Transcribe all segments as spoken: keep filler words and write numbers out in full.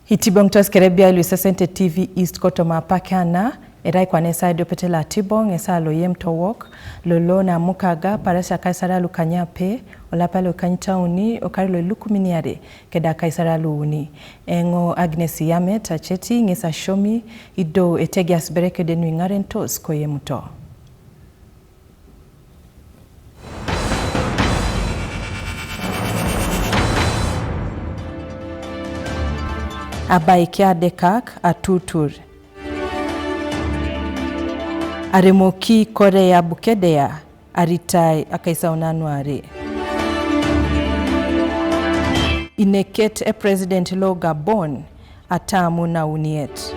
Itiboŋ tos kere biai lu isesente T V East kotoma apak ana, erai kwana esaa ediopet lo atiboŋ, esaa lo yem towok, lolo na mukaga, paarasia akaisaarei lukanyape, olapa lo ikanyit auni, okari lo ilukumin iare, keda akaisaarei luuni. Eoŋ Agnes Yamet Acheti, ŋes asiomi, ido etegeas bere kede nu iŋarentos koyemuto. Abaiki adekak atutur. Aremoki Korea Bukedea aritai akaisauni nuare. Ineket e President lo Gabon atamu nauniet.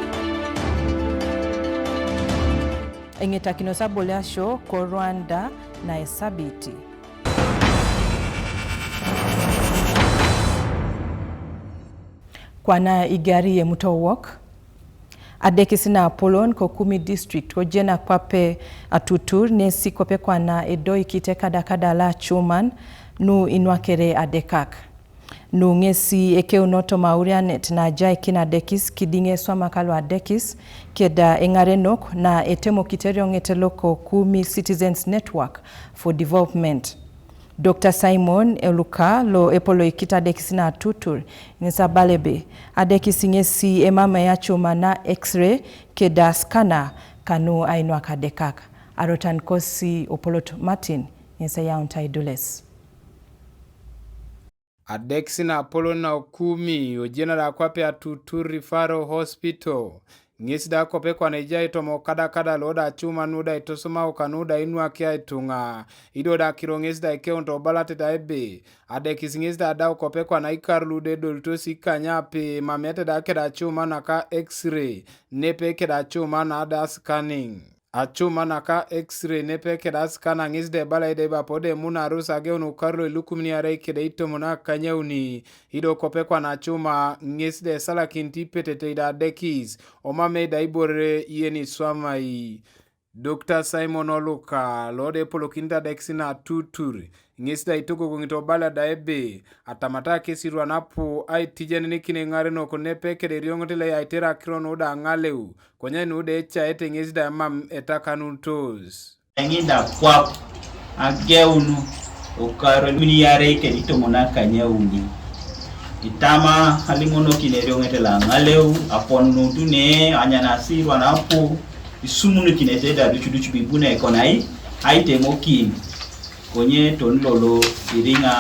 Eŋetakinos aboliasio ko Rwanda na esabiti. Kwana igari yemuto wok. Adekis na apolon ko Kumi District, ko jena kwape atutur, nesi kwape kwana edoikit ekadakada lo acuman, nu inwakere adekak. Nu ŋesi ekeuno toma aurianet na ajaikin adekis, kidiŋ eswamaka lu adekis, keda eŋarenok na etemokit erioŋet loko Kumi Citizens Network for Development. Doctor Simon Eluka lo epoloikit adekis na atutur, ŋes abala ebe, adekis ŋesi emamei acuma na X-ray keda scanner kanu ainwak adekak. Arotan kosi Opolot Martin, ŋes eyaunit aidules. Adekis na apolon na Kumi, ojenare kwape atutur Referral Hospital, ŋes da kwape kwana ejai toma okadakada lo da acuman nu da itosomau kanu da inwakia ituŋa. Ido da akiro ŋes da ikeunit obalatete ebe, adekis ŋes da adau kwape kwana ikar lu da edolitos ikanyape, emamete da keda acuman naka X-ray, nepe keda acuman na da scanning. Acuman naka X-ray nepe keda scanner ŋes da ebala ebe apo da emunarus ageun okar lo ilukumin iarei keda itomon akanyauni, ido kwape kwana acuma ŋes da esalakinit ipetete da adekis, omamei da ibore yen iswamai. Doctor Simon Oluka, lo da epolokinit adekis na atutur, ŋes da itogogoŋit obala da ebe, atamata akesirwan apu aitijeninikin eŋarenok nepe keda erioŋet lo eyaitere akiro nu da aŋaleu, konye nu da ecaete ŋes da emam etakanunitos. Eŋi da kwap ageun okar lo ilukumin iarei keda itomon akanyauni. Itama alimonokin erioŋet lo aŋaleu, aponunut ne, anyanasi irwan apu, isumunukinete da ducuducu bibunai konai, aitemokin. Konye toni lolo iriŋa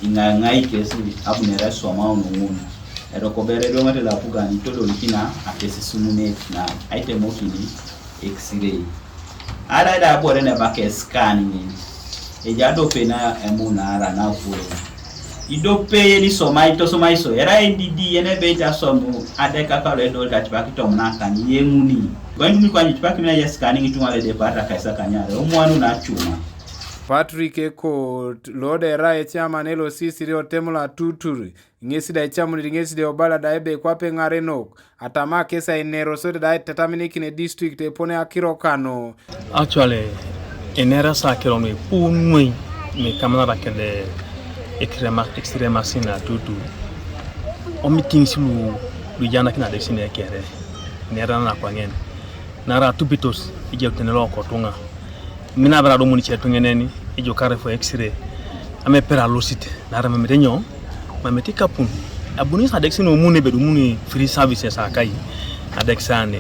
iŋaiŋai kes abunere eswamaun ŋun. Eroko bere erioŋet lo apugan itodolikina akesisumunet na aitemokin X-ray. Arai da abore neba ke scan ŋin, ejai adiope na emunara na apolon. Idiope yen isomai, itosomai iso, erai edidi yen ebe ite asomu adeka kalo edolit atipak itomon akany, yeŋuni. Konye tumi kwanyu itipak mina ye scan ŋin ituŋa lu edepar akaisakanyare, omwanu na acuma. Patrick Ekot, lo da erai echairman L C three otem lo atutur, ŋes da icamunit ŋes da obala da ebe kwape eŋarenok, atama kes ainerosote da aitetaminikin edistrict epone akiro kanu. Actually, enerasa akiro nu ipu noi nu ikamanara kede ekirema-, ekiremasin atutur. O meetings lu, lu ijanakina adekis ne kere, inera na kwaŋen. Naarai atupitos ejau tene lo kotuŋa. Mina bera adumun ice tuŋenen ejukar for X-ray. Ama epera alosit, naarai mamete nyo? Mamete ikapun. Abuni sa adekis ne omuni ebe dumuni free services akai. Adekis ane.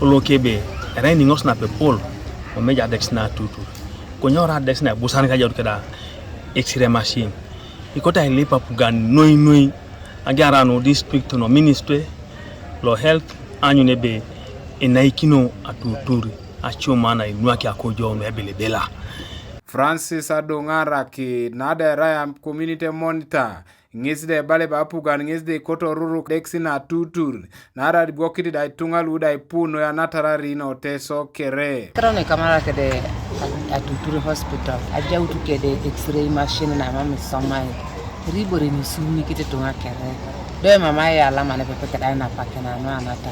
Olo kebe, erai niŋos napepol, omeja adekis na atutur. Konye ora adekis na ibusan kajaut keda X-ray machine. Ikote ailip apugan noi noi. Agiara nu district no ministry lo health, aanyun ebe enaikino atutur acuma na inwaki akojo nu ebelebela. Francis Adoŋarak, na da erai community monitor, ŋes da ebala ebe apugan ŋes da ekoto oruruk adekis na atutur, naarai ibwokit da ituŋa lu da ipu noi anatarari no Teso kere. Kere nu ikamanara kede atutur hospital, ajaut kede X-ray machine na emam isomai. Eri ibore ni isumunikit ituŋa kere. Do emamai alama nepepe keda ainapakin anu anata.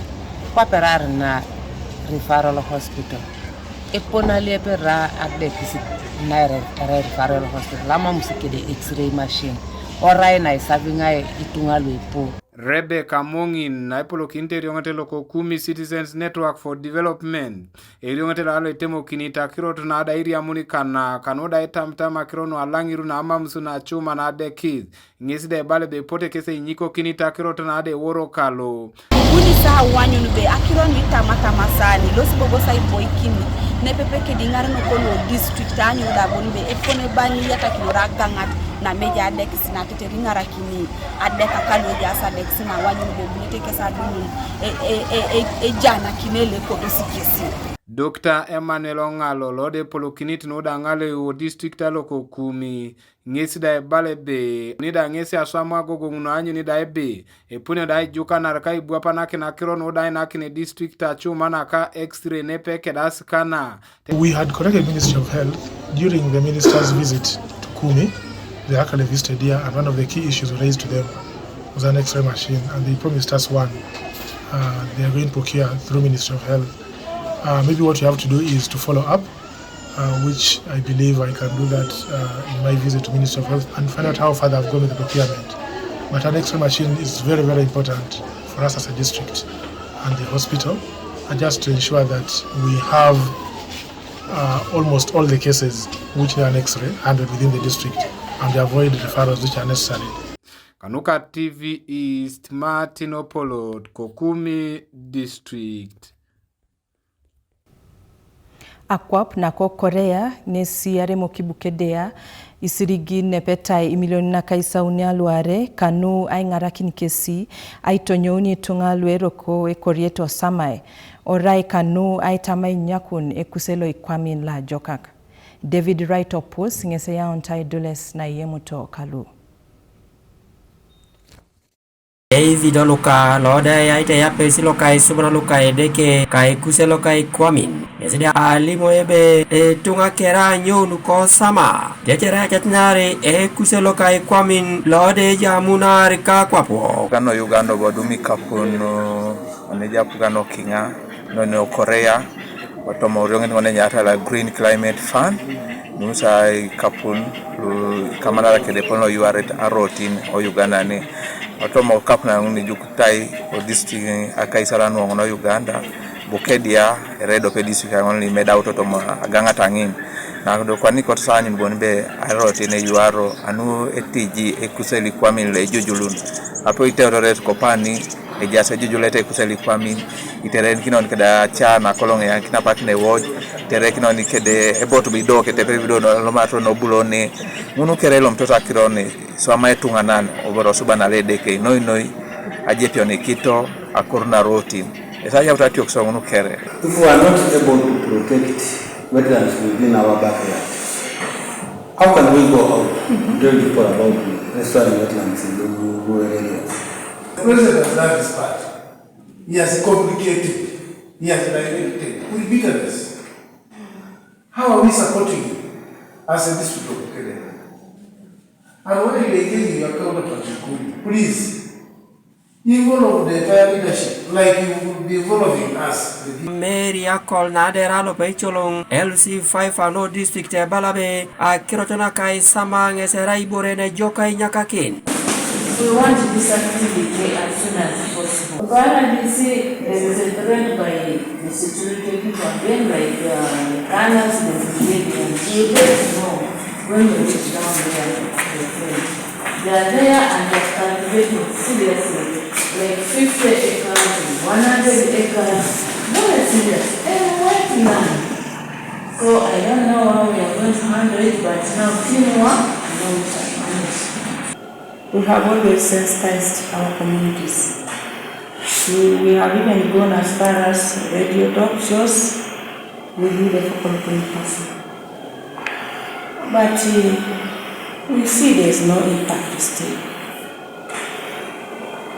Kwape erai na referral hospital. Epone aliep erai adekis na erai, erai referral hospital. Amam si kede X-ray machine. Orai na isaviŋai ituŋa lu ipu. Rebecca Mong'in, naipolokinit erioŋet loko Kumi Citizens Network for Development, erioŋet lo alo itemokini takirot na da iriamuni kana, kanu da itamtam akiro nu alaŋiru na amamus na cuma na dekis, ŋes da ibala ebe epote kes inyikokini takirot na da eworo kalo. Buni sa wanyun be akiro ni tamatama sani, los bobo sa iboikini, nepepe kediŋar nokon o district anyun da bon be epone bani yatakinora gaŋat na meja adekis na teteriŋarakini. Adeka kalu ejaas adekis na wanyun bebunete kes adunun e- e- e- e- ejanakine le kodosi kesi. Dr. Emmanuel Oŋalo lo de polokinit nu da ŋale o district aloko Kumi, ŋesi da ebala ebe ni da ŋesi aswam agogoŋ nu anyuni da ebe epune da ijukanar ka ibwapanakin akiro nu da inakin district acuma naka X-ray nepe kedas kana. We had contacted Ministry of Health during the minister's visit to Kumi. They actually visited here, and one of the key issues raised to them was an X-ray machine, and they promised us one. Uh, they are going to procure through Ministry of Health. Uh, maybe what you have to do is to follow up, uh, which I believe I can do that uh, in my visit to Ministry of Health and find out how far they've gone with the procurement. But an X-ray machine is very, very important for us as a district and the hospital, uh, just to ensure that we have uh, almost all the cases which need an X-ray handled within the district and avoid referrals which are necessary. Kanuka T V East, Martin Opolot, Kokumi District. Akwap nako Korea ŋesi aremoki Bukedea isirigin nepetai imilioni nakaisauni aluare kanu aiŋarakin kesi aitonyouni ituŋa lueroko ekoriet osamae. Orai kanu aitama inyakun ekuse lo ikwamin laajokak. David Wright Opus ŋes eyauntai dules nayemuto kalu. David Oluka lo da eyaite yapesi loka isubura luka Edeke ka ekuse loka ikwamin. Ŋesi da alimo ebe etuŋa kera anyoun kosama. Tetere acatinari ekuse loka ikwamin lo da ejamunar kakwapuok. Gano Uganda obodumi kapun. Oneja pugano kiŋa none Korea, otomo orioŋet ŋone nyata la Green Climate Fund, nusa ikapun lu kamanara kede pono yuaret arotin o Uganda ni. Otomo kap na ŋun ijukutai o district akaisara nuoŋ no Uganda, Bukedea, eredo pe district aŋon li medau totomo agaŋat aŋin. Na do kwani kot sanyun bon be arotin e yuaro, anu etiji ekuseli kwamin le jujulun. Apo iteotoret kopani, ejaas ejujulete ikuseli kwamin, iterenikino keda aca nakoloŋ eyaŋ kinapakin ewoj, iterenikino kede ebot bido ketepe bido lomato nobulone, ŋunu kere lomtoto akirone, swama etuŋanan, oboro suba nale Edeke, noi noi, ajepion ikito, akor narotin. Esa yaut atiok so ŋunu kere. If we are not able to protect wetlands within our backyard, how can we go out to tell people about restoring wetlands in those rural areas? The president has done his part. He has complicated, he has directed with bitterness. How are we supporting you as a district of Bukedea? And when you engage in your counterpart, please involve the entire leadership like you will be involving us. Mary Akol na dera lo pe coloŋ L C five ano district ebala be akirot naka isama ŋes erai ibore ne ejok ainyakakin. We want this activity as soon as possible. For R D C, there is a threat by the security people again, like, uh, the gunners, the civilians. We don't know when we reach down there to the threat. They are there and they are cultivating seriously, like fifty acres, one hundred acres, very serious, and wetland. So I don't know how we are going to handle it, but now teamwork, we know we can manage. We have always sensitized our communities. We, we have even gone as far as radio talk shows with the focal point person. But, uh, we see there's no impact still.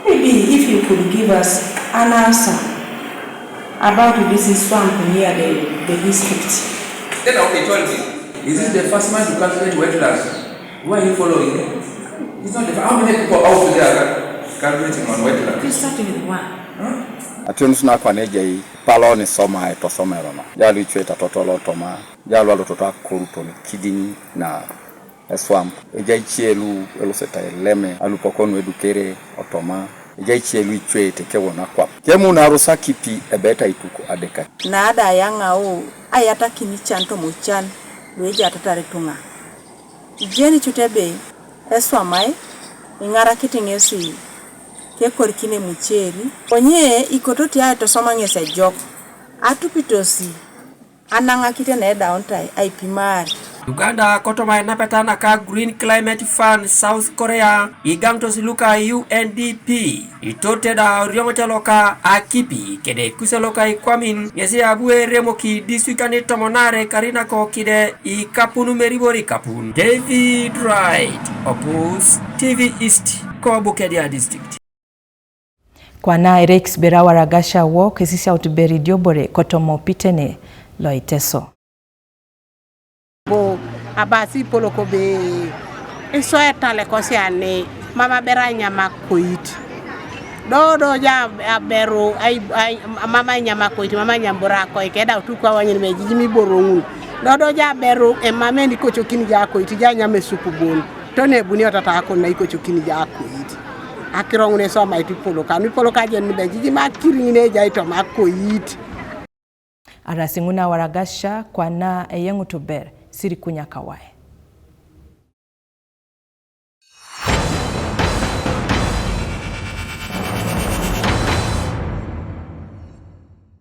Maybe if you could give us an answer about this swamp near the, the district. Then, okay, told me, is this the first man to cultivate wetlands? Why are you following him? It's not the, how many people out there are cultivating on wetlands? You start with one. Huh? Ationis nakwan ejai palo ni soma etosoma eroma. Jalu ichwe tatotolo toma. Jalu alototo akoruton kidiŋ na eswam. Ejai ice lu elosete eleme, alupok nu edukere otoma, Ejai ice lu icweete kewon akwap. Kemunaros akipi ebeit aituk adeka. Naada ayaŋau ayatakin ican tomucan luejaatatar ituŋa. Ijeni cut ebe eswamai iŋarakit ŋesi kekorikin emuceeri, konye ikotote aitosoma ŋes ejok, atupitosi anaŋakite naedaunitai aipimaar. Uganda kotoma enapeta naka Green Climate Fund South Korea igaŋtos luka U N D P. Itote da orioŋote loka akipi kede kuse loka ikwamin ŋesi abu eremoki district ani tomonare karinako kide ikapun meribor ikapun. David Wright, Opus T V East, Kobukedia District. Kwana erekis bera waragasha wok esisiaut beri diobore kotomo pitene loiteso. Bo abasi poloko be iso etale kosiani mama bera nyama koit. Dodo ja aberu ai, ai, mama nyama koit, mama nyambura koit, keda utukwa wanyin me jijimi boroŋun. Dodo ja aberu emame ni kochokin ja koit, ja nyame supu bon. Tone buni otata akon na ikochokin ja koit. Akiroŋun eswamait ipolok, anu ipolok ajen nibe jijim akiriŋin ejai toma akoit. Arasi ŋun awaragasha kwana eyeŋutuber sirikunyakawai.